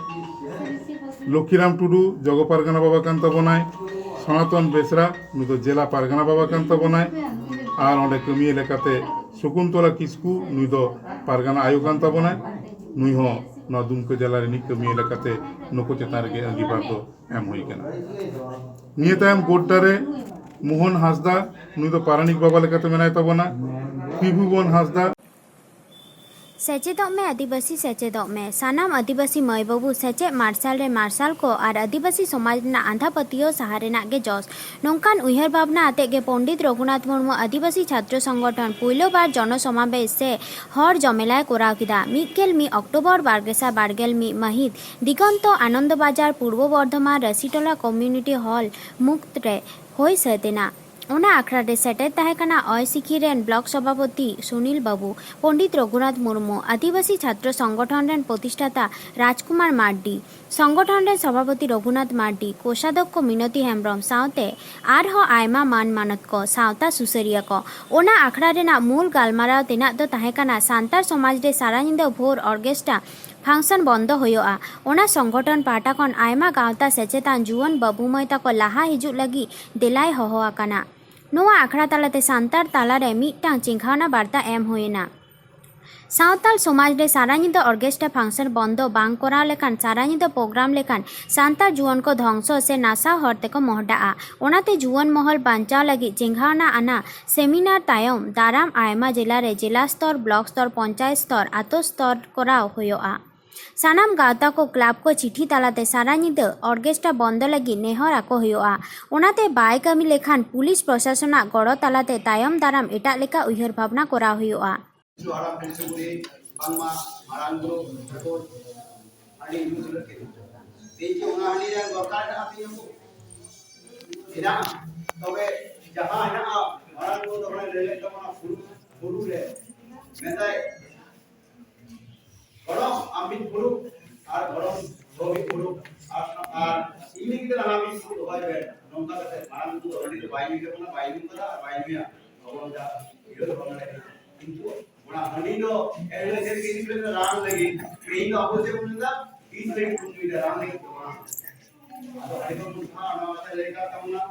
ᱞᱚᱠᱠᱷᱤᱨᱟᱢ ᱴᱩᱰᱩ ᱡᱚᱜᱚ ᱯᱟᱨᱜᱟᱱᱟ ᱵᱟᱵᱟ ᱠᱟᱱ ᱛᱟᱵᱚᱱᱟᱭ᱾ ᱥᱚᱱᱟᱛᱚᱱ ᱵᱮᱥᱨᱟ, ᱱᱩᱭ ᱫᱚ ᱡᱮᱞᱟ ᱯᱟᱨᱜᱟᱱᱟ ᱵᱟᱵᱟ ᱠᱟᱱ ᱛᱟᱵᱚᱱᱟᱭ᱾ ᱟᱨ ᱚᱸᱰᱮ ᱠᱟᱹᱢᱤᱭᱟᱹ ᱞᱮᱠᱟᱛᱮ ᱥᱚᱠᱩᱱᱛᱚᱞᱟ ᱠᱤᱥᱠᱩ, ᱱᱩᱭ ᱫᱚ ᱯᱟᱨᱜᱟᱱᱟ ᱟᱭᱳ ᱠᱟᱱ ᱛᱟᱵᱚᱱᱟᱭ᱾ ᱱᱩᱭ ᱦᱚᱸ ᱱᱚᱣᱟ ᱫᱩᱢᱠᱟᱹ ᱡᱮᱞᱟ ᱨᱤᱱᱤᱡ ᱠᱟᱹᱢᱤᱭᱟᱹ ᱞᱮᱠᱟᱛᱮ ᱱᱩᱠᱩ ᱪᱮᱛᱟᱱ ᱨᱮᱜᱮ ᱟᱸᱜᱤᱵᱷᱟᱨ ᱫᱚ ᱮᱢ ᱦᱩᱭ ᱠᱟᱱᱟ᱾ ᱱᱤᱭᱟᱹ ᱛᱟᱭᱚᱢ ᱜᱚᱰᱰᱟ ᱨᱮ ᱢᱳᱦᱚᱱ ᱦᱟᱸᱥᱫᱟ, ᱱᱩᱭ ᱫᱚ ᱯᱟᱨᱟᱱᱤᱠ ᱵᱟᱵᱟ ᱞᱮᱠᱟᱛᱮ ᱢᱮᱱᱟᱭ ᱛᱟᱵᱚᱱᱟ᱾ ᱛᱨᱤᱵᱷᱩᱵᱚᱱ ᱦᱟᱸᱥᱫᱟ᱾ ᱥᱮᱪᱮᱫᱚᱜ ᱢᱮ ᱟᱹᱫᱤᱵᱟᱹᱥᱤ, ᱥᱮᱪᱮᱫᱚᱜ ᱢᱮ᱾ ᱥᱟᱱᱟᱢ ᱟᱹᱫᱤᱵᱟᱹᱥᱤ ᱢᱟᱹᱭ ᱵᱟᱹᱵᱩ, ᱥᱮᱪᱮᱫ ᱢᱟᱨᱥᱟᱞ ᱨᱮ ᱢᱟᱨᱥᱟᱞ ᱠᱚ ᱟᱨ ᱟᱹᱫᱤᱵᱟᱹᱥᱤ ᱥᱚᱢᱟᱡᱽ ᱨᱮᱱᱟᱜ ᱟᱸᱫᱷᱟ ᱯᱟᱹᱛᱭᱟᱹᱣ ᱥᱟᱦᱟ ᱨᱮᱱᱟᱜ ᱜᱮ ᱡᱚᱥ᱾ ᱱᱚᱝᱠᱟᱱ ᱩᱭᱦᱟᱹᱨ ᱵᱷᱟᱵᱽᱱᱟ ᱟᱛᱮ ᱜᱮ ᱯᱚᱱᱰᱤᱛ ᱨᱚᱜᱷᱩᱱᱟᱛᱷ ᱢᱩᱨᱢᱩ ᱟᱹᱫᱤᱵᱟᱹᱥᱤ ᱪᱷᱟᱛᱨᱚ ᱥᱚᱝᱜᱚᱴᱷᱚᱱ ᱯᱩᱭᱞᱩ ᱵᱟᱨ ᱡᱚᱱᱚ ᱥᱚᱢᱟᱵᱮᱥ ᱥᱮ ᱦᱚᱲ ᱡᱚᱢᱮᱞᱟᱭ ᱠᱚᱨᱟᱣ ᱠᱮᱫᱟ᱾ ᱢᱤᱫ ᱜᱮᱞ ᱢᱤᱫ ᱚᱠᱴᱳᱵᱚᱨ ᱵᱟᱨ ᱜᱮᱥᱟᱭ ᱵᱟᱨ ᱜᱮᱞ ᱢᱤᱫ ᱢᱟᱹᱦᱤᱛ ᱫᱤᱜᱚᱱᱛᱚ ᱟᱱᱚᱱᱫᱚ ᱵᱟᱡᱟᱨ, ᱯᱩᱨᱵᱚ ᱵᱚᱨᱫᱷᱚᱢᱟᱱ, ᱨᱟᱹᱥᱤᱴᱚᱞᱟ ᱠᱚᱢᱤᱭᱩᱱᱤᱴᱤ ᱦᱚᱞ ᱢᱩᱠᱛ ᱨᱮ ᱦᱩᱭ ᱥᱟᱹᱛ ᱮᱱᱟ᱾ ᱚᱱᱟ ᱟᱠᱷᱲᱟ ᱨᱮ ᱥᱮᱴᱮᱨ ᱛᱟᱦᱮᱸ ᱠᱟᱱᱟ ᱚᱭᱥᱤᱠᱷᱤ ᱨᱮᱱ ᱵᱞᱚᱠ ᱥᱚᱵᱷᱟᱯᱚᱛᱤ ᱥᱩᱱᱤᱞ ᱵᱟᱹᱵᱩ, ᱯᱚᱱᱰᱤᱛ ᱨᱚᱜᱷᱩᱱᱟᱛᱷ ᱢᱩᱨᱢᱩ, ᱟᱹᱫᱤᱵᱟᱹᱥᱤ ᱪᱷᱟᱛᱨᱚ ᱥᱚᱝᱜᱚᱴᱷᱚᱱ ᱨᱮᱱ ᱯᱨᱚᱛᱤᱥᱴᱷᱟᱛᱟ ᱨᱟᱡᱽᱠᱩᱢᱟᱨ ᱢᱟᱨᱰᱤ, ᱥᱚᱝᱜᱚᱴᱷᱚᱱ ᱨᱮᱱ ᱥᱚᱵᱷᱟᱯᱚᱛᱤ ᱨᱚᱜᱷᱩᱱᱟᱛᱷ ᱢᱟᱨᱰᱤ, ᱠᱳᱥᱟᱫᱷᱚᱠᱠᱷᱚ ᱢᱤᱱᱚᱛᱤ ᱦᱮᱢᱵᱽᱨᱚᱢ ᱥᱟᱶᱛᱮ ᱟᱨᱦᱚᱸ ᱟᱭᱢᱟ ᱢᱟᱱ ᱢᱟᱱᱚᱛ ᱠᱚ, ᱥᱟᱶᱛᱟ ᱥᱩᱥᱟᱹᱨᱤᱭᱟᱹ ᱠᱚ᱾ ᱚᱱᱟ ᱟᱠᱷᱲᱟ ᱨᱮᱱᱟᱜ ᱢᱩᱞ ᱜᱟᱞᱢᱟᱨᱟᱣ ᱛᱮᱱᱟᱜ ᱫᱚ ᱛᱟᱦᱮᱸ ᱠᱟᱱᱟ ᱥᱟᱱᱛᱟᱲ ᱥᱚᱢᱟᱡᱽ ᱨᱮ ᱥᱟᱨᱟ ᱧᱤᱫᱟᱹ ᱵᱷᱳᱨ ᱚᱨᱜᱮᱥᱴᱨᱟ ᱯᱷᱟᱝᱥᱚᱱ ᱵᱚᱱᱫᱚ ᱦᱩᱭᱩᱜᱼᱟ᱾ ᱚᱱᱟ ᱥᱚᱝᱜᱚᱴᱷᱚᱱ ᱯᱟᱦᱴᱟ ᱠᱷᱚᱱ ᱟᱭᱢᱟ ᱜᱟᱶᱛᱟ ᱥᱮᱪᱮᱛᱟᱱ ᱡᱩᱣᱟᱹᱱ ᱵᱟᱹᱵᱩ ᱢᱟᱹᱭ ᱛᱟᱠᱚ ᱞᱟᱦᱟ ᱦᱤᱡᱩᱜ ᱞᱟᱹᱜᱤᱫ ᱫᱮᱞᱟᱭ ᱦᱚᱦᱚ ᱟᱠᱟᱱᱟ᱾ ᱱᱚᱣᱟ ᱟᱠᱷᱲᱟ ᱛᱟᱞᱟᱛᱮ ᱥᱟᱱᱛᱟᱲ ᱛᱟᱞᱟᱨᱮ ᱢᱤᱫᱴᱟᱝ ᱪᱮᱸᱜᱷᱟᱣᱱᱟ ᱵᱟᱨᱛᱟ ᱮᱢ ᱦᱩᱭᱮᱱᱟ᱾ ᱥᱟᱶᱛᱟᱞ ᱥᱚᱢᱟᱡᱽ ᱨᱮ ᱥᱟᱨᱟ ᱧᱤᱫᱟᱹ ᱚᱨᱜᱮᱥᱴᱨᱟ ᱯᱷᱟᱝᱥᱚᱱ ᱵᱚᱱᱫᱚ ᱵᱟᱝ ᱠᱚᱨᱟᱣ ᱞᱮᱠᱷᱟᱱ ᱥᱟᱨᱟ ᱧᱤᱫᱟᱹ ᱯᱨᱳᱜᱨᱟᱢ ᱞᱮᱠᱷᱟᱱ ᱥᱟᱱᱛᱟᱲ ᱡᱩᱣᱟᱹᱱ ᱠᱚ ᱫᱷᱚᱝᱥᱚ ᱥᱮ ᱱᱟᱥᱟᱣ ᱦᱚᱨ ᱛᱮᱠᱚ ᱢᱚᱦᱰᱟᱜᱼᱟ᱾ ᱚᱱᱟᱛᱮ ᱡᱩᱣᱟᱹᱱ ᱢᱚᱦᱚᱞ ᱵᱟᱧᱪᱟᱣ ᱞᱟᱹᱜᱤᱫ ᱪᱮᱸᱜᱷᱟᱣᱱᱟ ᱟᱱᱟ ᱥᱮᱢᱤᱱᱟᱨ ᱛᱟᱭᱚᱢ ᱫᱟᱨᱟᱢ ᱟᱭᱢᱟ ᱡᱮᱞᱟ ᱨᱮ ᱡᱮᱞᱟ ᱥᱛᱚᱨ, ᱵᱞᱚᱠ ᱥᱛᱚᱨ, ᱯᱚᱧᱪᱟᱭᱮᱛ ᱥᱛᱚᱨ, ᱟᱛᱳ ᱥᱛᱚᱨ ᱠᱚᱨᱟᱣ ᱦᱩᱭᱩᱜᱼᱟ᱾ ᱥᱟᱱᱟᱢ ᱜᱟᱶᱛᱟ ᱠᱚ, ᱠᱞᱟᱵᱽ ᱠᱚ ᱪᱤᱴᱷᱤ ᱛᱟᱞᱟᱛᱮ ᱥᱟᱨᱟ ᱧᱤᱫᱟᱹ ᱚᱨᱜᱮᱥᱴᱨᱟ ᱵᱚᱱᱫᱚ ᱞᱟᱹᱜᱤᱫ ᱱᱮᱦᱚᱨ ᱟᱠᱚ ᱦᱩᱭᱩᱜᱼᱟ᱾ ᱚᱱᱟᱛᱮ ᱵᱟᱭ ᱠᱟᱹᱢᱤ ᱞᱮᱠᱷᱟᱱ ᱯᱩᱞᱤᱥ ᱯᱨᱚᱥᱟᱥᱚᱱᱟᱜ ᱜᱚᱲᱚ ᱛᱟᱞᱟᱛᱮ ᱛᱟᱭᱚᱢ ᱫᱟᱨᱟᱢ ᱮᱴᱟᱜ ᱞᱮᱠᱟ ᱩᱭᱦᱟᱹᱨ ᱵᱷᱟᱵᱽᱱᱟ ᱠᱚᱨᱟᱣ ᱦᱩᱭᱩᱜᱼᱟ᱾ ᱦᱟᱲᱟᱢ ᱯᱤᱞᱪᱩ ᱵᱩᱲᱦᱤ ᱵᱟᱝᱢᱟ ᱢᱟᱨᱟᱝ ᱵᱩᱨᱩ ᱴᱷᱟᱹᱠᱩᱨ ᱦᱟᱺᱰᱤ ᱧᱩ ᱫᱩᱞᱟᱹᱲ ᱠᱤᱱ᱾ ᱛᱮᱦᱮᱧ ᱠᱤ ᱚᱱᱟ ᱦᱟᱺᱰᱤ ᱨᱮ ᱫᱚᱨᱠᱟᱨ ᱢᱮᱱᱟᱜᱼᱟ? ᱛᱮᱦᱮᱧ ᱟᱵᱚ ᱢᱮᱱᱟᱜᱼᱟ, ᱛᱚᱵᱮ ᱡᱟᱦᱟᱸ ᱦᱮᱱᱟᱜᱼᱟ ᱢᱟᱨᱟᱝ ᱵᱩᱨᱩ ᱫᱚ ᱚᱱᱮ ᱞᱟᱹᱭ ᱞᱮᱫ ᱛᱟᱵᱚᱱᱟ ᱯᱷᱩᱨᱩᱜ, ᱯᱷᱩᱨᱩᱜ ᱨᱮ ᱢᱮᱱᱫᱟᱭ, ᱜᱚᱲᱚᱢ ᱟᱢ ᱢᱤᱫ ᱯᱷᱩᱨᱩᱜ ᱟᱨ ᱜᱚᱲᱚᱢ ᱫᱚ ᱢᱤᱫ ᱯᱷᱩᱲᱩᱜ, ᱟᱨ, ᱟᱨ ᱤᱧ ᱞᱟᱹᱜᱤᱫ ᱛᱮ ᱱᱟᱦᱟᱜ ᱢᱤᱫ ᱯᱷᱩᱲᱩᱜ ᱫᱚᱦᱚᱭ ᱵᱮᱱ᱾ ᱱᱚᱝᱠᱟ ᱠᱟᱛᱮ ᱢᱟᱨᱟᱝ ᱵᱩᱨᱩ ᱫᱚ ᱦᱟᱺᱰᱤ ᱫᱚ ᱵᱟᱭ ᱧᱩᱭ ᱛᱟᱵᱚᱱᱟ, ᱵᱟᱭ ᱧᱩ ᱠᱟᱫᱟ ᱟᱨ ᱵᱟᱭ ᱧᱩᱭᱟ᱾ ᱵᱟᱵᱚᱱ ᱡᱟ ᱩᱭᱦᱟᱹᱨ ᱵᱷᱟᱵᱽᱱᱟ ᱞᱮᱠᱷᱟᱱ᱾ ᱠᱤᱱᱛᱩ ᱚᱱᱟ ᱦᱟᱺᱰᱤ ᱫᱚ ᱮᱱ ᱦᱤᱞᱳᱜ ᱪᱮᱫ ᱞᱟᱹᱜᱤᱫ ᱵᱚᱱ ᱧᱩᱭᱫᱟ? ᱨᱟᱱ ᱞᱟᱹᱜᱤᱫ᱾ ᱛᱮᱦᱮᱧ ᱫᱚ ᱟᱵᱚ ᱪᱮᱫ ᱵᱚᱱ ᱧᱩᱭᱫᱟ? ᱵᱤᱥ ᱞᱟᱹᱜᱤᱫ ᱵᱚᱱ ᱧᱩᱭᱫᱟ, ᱨᱟᱱ ᱞᱟᱹᱜᱤᱫ ᱫᱚ ᱵᱟᱝ᱾ ᱟᱫᱚ ᱟᱹᱰᱤ ᱦᱚᱲ ᱵᱚᱱ ᱛᱟᱦᱮᱸ, ᱚᱱᱟ ᱠᱟᱛᱷᱟ ᱞᱟᱹᱭ ᱠᱟᱜ ᱛᱟᱵᱚᱱᱟ᱾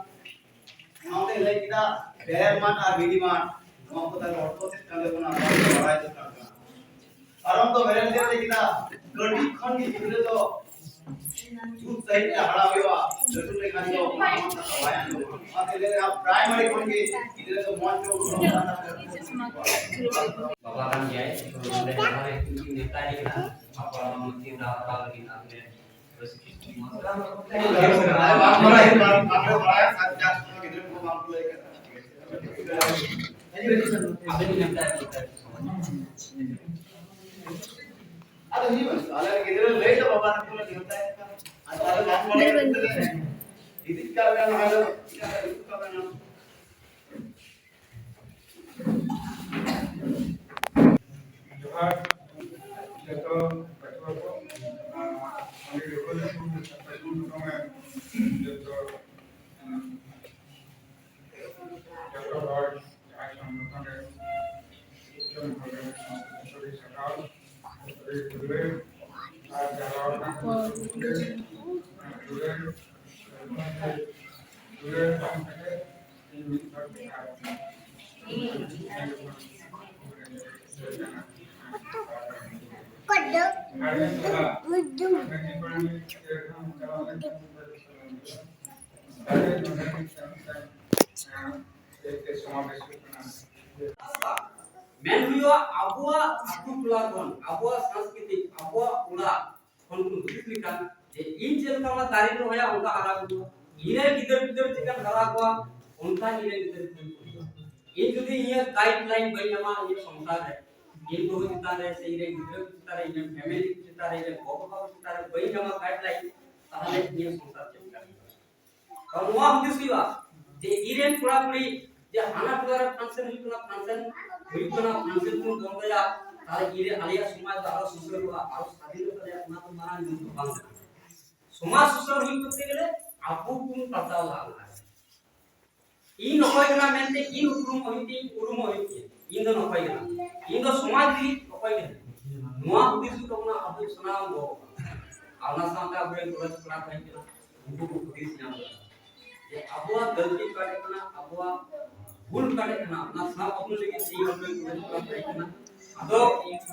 ᱚᱱᱟᱛᱮ ᱞᱟᱹᱭ ᱠᱮᱫᱟ, ᱵᱮᱨᱮᱞ ᱢᱟᱫ ᱟᱨ ᱵᱤᱞᱤ ᱢᱟᱫ, ᱱᱚᱣᱟ ᱠᱚ ᱛᱟᱦᱞᱮ ᱚᱨᱛᱷᱚ ᱪᱮᱫ ᱠᱟᱱ ᱛᱟᱵᱚᱱᱟ, ᱱᱚᱣᱟ ᱠᱚ ᱵᱟᱲᱟᱭ ᱫᱚᱨᱠᱟᱨ ᱠᱟᱱᱟ᱾ ᱠᱟᱨᱚᱱ ᱫᱚ ᱵᱮᱨᱮᱞ ᱪᱮᱫ ᱞᱟᱹᱭ ᱠᱮᱫᱟ, ᱠᱟᱹᱴᱤᱡ ᱠᱷᱚᱱ ᱜᱮ ᱜᱤᱫᱽᱨᱟᱹ ᱫᱚ ᱡᱩᱛ ᱥᱟᱺᱦᱤᱡ ᱛᱮ ᱦᱟᱨᱟ ᱦᱩᱭᱩᱜᱼᱟ, ᱞᱟᱹᱴᱩ ᱞᱮᱠᱷᱟᱱ ᱫᱚ ᱚᱱᱟ ᱠᱟᱛᱷᱟ ᱵᱟᱭ ᱟᱸᱡᱚᱢᱟ᱾ ᱚᱱᱟᱛᱮ ᱞᱟᱹᱭ ᱫᱟ, ᱯᱨᱟᱭᱢᱟᱨᱤ ᱠᱷᱚᱱ ᱜᱮ ᱜᱤᱫᱽᱨᱟᱹ ᱫᱚ ᱢᱚᱡᱽ ᱛᱮ ᱵᱟᱵᱟ ᱠᱟᱱ ᱜᱮᱭᱟᱭ, ᱛᱚ ᱱᱚᱰᱮ ᱡᱟᱦᱟᱸ ᱨᱮ ᱤᱧ ᱢᱮᱛᱟᱭ ᱠᱟᱱᱟ, ᱟᱵᱚᱣᱟᱜ ᱱᱚᱣᱟ ᱪᱮᱫ ᱫᱟᱣ ᱦᱟᱛᱟᱣ ᱞᱟᱹᱜᱤᱫ ᱟᱯᱮ ᱡᱚᱦᱟᱨ ᱡᱚᱛᱚ ᱯᱟᱹᱴᱷᱩᱣᱟᱹ ᱠᱚ, ᱟᱨ ᱱᱚᱰᱮ ᱨᱮᱜᱩᱞᱮᱥᱚᱱ ᱯᱟᱹᱴᱷᱩᱣᱟᱹ ᱠᱚ ᱡᱚᱛᱚ, ᱡᱚᱛᱚ ᱦᱚᱲ ᱡᱟᱦᱟᱸᱭ ᱥᱚᱝᱜᱚᱴᱷᱚᱱ ᱨᱮ ᱡᱚᱛᱚ ᱦᱚᱲ ᱥᱟᱹᱜᱩᱱ ᱥᱟᱠᱟᱣ, ᱥᱟᱹᱜᱩᱱ ᱫᱩᱞᱟᱹᱲ, ᱟᱨ ᱡᱟᱣᱨᱟ ᱟᱠᱟᱱ ᱠᱚ ᱫᱩᱞᱟᱹᱲ, ᱫᱩᱞᱟᱹᱲ, ᱫᱩᱞᱟᱹᱲ ᱵᱟᱝ ᱠᱟᱛᱮ ᱢᱮᱱ ᱦᱩᱭᱩᱜᱼᱟ, ᱟᱵᱚᱣᱟᱜ ᱟᱹᱛᱩ ᱴᱚᱞᱟ ᱠᱷᱚᱱ, ᱟᱵᱚᱣᱟᱜ ᱥᱟᱝᱥᱠᱨᱤᱛᱤᱠ, ᱟᱵᱚᱣᱟᱜ ᱚᱲᱟᱜ ᱠᱷᱚᱱ ᱠᱚ ᱦᱩᱫᱤᱥ ᱞᱮᱠᱷᱟᱱ ᱡᱮ ᱤᱧ ᱪᱮᱫ ᱞᱮᱠᱟ ᱚᱱᱟ ᱫᱟᱨᱮᱧ ᱨᱚᱦᱚᱭᱟ, ᱚᱱᱠᱟ ᱦᱟᱨᱟ ᱵᱩᱨᱩᱜᱼᱟ, ᱤᱧ ᱨᱮᱱ ᱜᱤᱫᱟᱹᱨ ᱯᱤᱫᱟᱹᱨ ᱪᱮᱫ ᱞᱮᱠᱟᱧ ᱦᱟᱨᱟ ᱠᱚᱣᱟ, ᱚᱱᱠᱟ ᱤᱧ ᱨᱮᱱ ᱜᱤᱫᱟᱹᱨ ᱯᱤᱫᱟᱹᱨ ᱠᱚ ᱦᱩᱭᱩᱜᱼᱟ᱾ ᱤᱧ ᱡᱩᱫᱤ ᱤᱧᱟᱹᱜ ᱜᱟᱭᱤᱰ ᱞᱟᱭᱤᱱ ᱵᱟᱹᱧ ᱧᱟᱢᱟ ᱤᱧᱟᱹᱜ ᱥᱚᱝᱥᱟᱨ ᱨᱮ, ᱤᱧ ᱵᱟᱹᱦᱩ ᱪᱮᱛᱟᱱ ᱨᱮ, ᱥᱮ ᱤᱧ ᱨᱮᱱ ᱜᱤᱫᱽᱨᱟᱹ ᱪᱮᱛᱟᱱ ᱨᱮ, ᱤᱧ ᱨᱮᱱ ᱯᱷᱮᱢᱤᱞᱤ ᱪᱮᱛᱟᱱ ᱨᱮ, ᱤᱧ ᱨᱮᱱ ᱜᱚ ᱵᱟᱵᱟ ᱪᱮᱛᱟᱱ ᱨᱮ ᱵᱟᱹᱧ ᱧᱟᱢᱟ ᱜᱟᱭᱤᱰ ᱞᱟᱭᱤᱱ, ᱛᱟᱦᱚᱞᱮ ᱤᱧᱟᱹᱜ ᱥᱚᱝᱥᱟᱨ ᱪᱮᱫ ᱞᱮᱠᱟ ᱦᱩᱭᱩᱜᱼᱟ? ᱛᱚ ᱱᱚᱣᱟ ᱦᱩᱫᱤᱥ ᱦᱩᱭᱩᱜᱼᱟ ᱡᱮ ᱤᱧ ᱨᱮᱱ ᱠᱚᱲᱟ ᱠᱩᱲᱤ ᱡᱮ ᱦᱟᱱᱟ ᱴᱚᱞᱟ ᱨᱮ ᱯᱷᱟᱱᱥᱮᱱ ᱦᱩᱭᱩᱜ ᱠᱟᱱᱟ, ᱯᱷᱟᱱᱥᱮᱱ ᱦᱩᱭᱩᱜ ᱠᱟᱱᱟ, ᱯᱷᱟᱱᱥᱮᱱ ᱵᱚᱱ ᱵᱚᱱᱫᱚᱭᱟ, ᱛᱟᱦᱞᱮ ᱤᱧ ᱟᱞᱮᱭᱟᱜ ᱥᱚᱢᱟᱡᱽ ᱫᱚ ᱟᱨᱚ ᱥᱩᱥᱟᱹᱨᱚᱜᱼᱟ, ᱟᱨᱚ ᱥᱟᱫᱷᱤᱱᱚᱜ ᱛᱟᱞᱮᱭᱟ, ᱚᱱᱟ ᱫᱚ ᱢᱟᱨᱟᱝ ᱡᱤᱱᱤᱥ ᱫᱚ ᱵᱟᱝ ᱠᱟᱱᱟ᱾ ᱥᱚᱢᱟᱡᱽ ᱥᱩᱥᱟᱹᱨ ᱦᱩᱭ ᱠᱚᱨᱛᱮ ᱜᱮᱞᱮ ᱟᱵᱚ ᱵᱚᱱ ᱯᱟᱞᱴᱟᱣ ᱞᱟᱦᱟ ᱞᱟᱜᱟᱜᱼᱟ᱾ ᱤᱧ ᱚᱠᱚᱭ ᱠᱟᱱᱟ ᱢᱮᱱᱛᱮ ᱤᱧ ᱩᱯᱨᱩᱢ ᱦᱩᱭᱩᱜ ᱛᱤᱧ, ᱩᱨᱩᱢ ᱦᱩᱭᱩᱜ ᱛᱤᱧ᱾ ᱤᱧ ᱫᱚ ᱚᱠᱚᱭ ᱠᱟᱱᱟ, ᱤᱧ ᱫᱚ ᱥᱚᱢᱟᱡᱽ ᱞᱟᱹᱜᱤᱫ ᱚᱠᱚᱭ ᱠᱟᱱᱟ, ᱱᱚᱣᱟ ᱦᱩᱫᱤᱥ ᱦᱩᱭᱩᱜ ᱛᱟᱵᱚᱱᱟ ᱟᱵᱚ ᱥᱟᱱᱟᱢ ᱠᱚ᱾ ᱟᱨ ᱚᱱᱟ ᱥᱟᱶᱛᱮ ᱟᱵᱚᱨᱮᱱ ᱠᱚᱞᱮᱡᱽ ᱠᱚᱲᱟ ᱠᱚ ᱦᱮᱡ ᱠᱟᱱᱟ, ᱩᱱᱠᱩ ᱠᱚ ᱦᱩᱫᱤᱥ ᱧᱟᱢ ᱠᱟᱫᱟ ᱡᱮ ᱟᱵᱚᱣᱟᱜ ᱜᱟᱹᱞᱛᱤ ᱚᱠᱟ ᱨᱮ ᱠᱟᱱᱟ, ᱟᱵᱚᱣᱟᱜ ᱵᱷᱩᱞ ᱚᱠᱟ ᱨᱮ ᱠᱟᱱᱟ, ᱚᱱᱟ ᱥᱟᱵ ᱟᱹᱜᱩ ᱞᱟᱹᱜᱤᱫ ᱛᱮ ᱤᱧ ᱟᱵᱚᱨᱮᱱ ᱠᱚᱞᱮᱡᱽ ᱠᱚᱲᱟ ᱠᱚ ᱦᱮᱡ ᱠᱟᱱᱟ᱾ ᱟᱫᱚ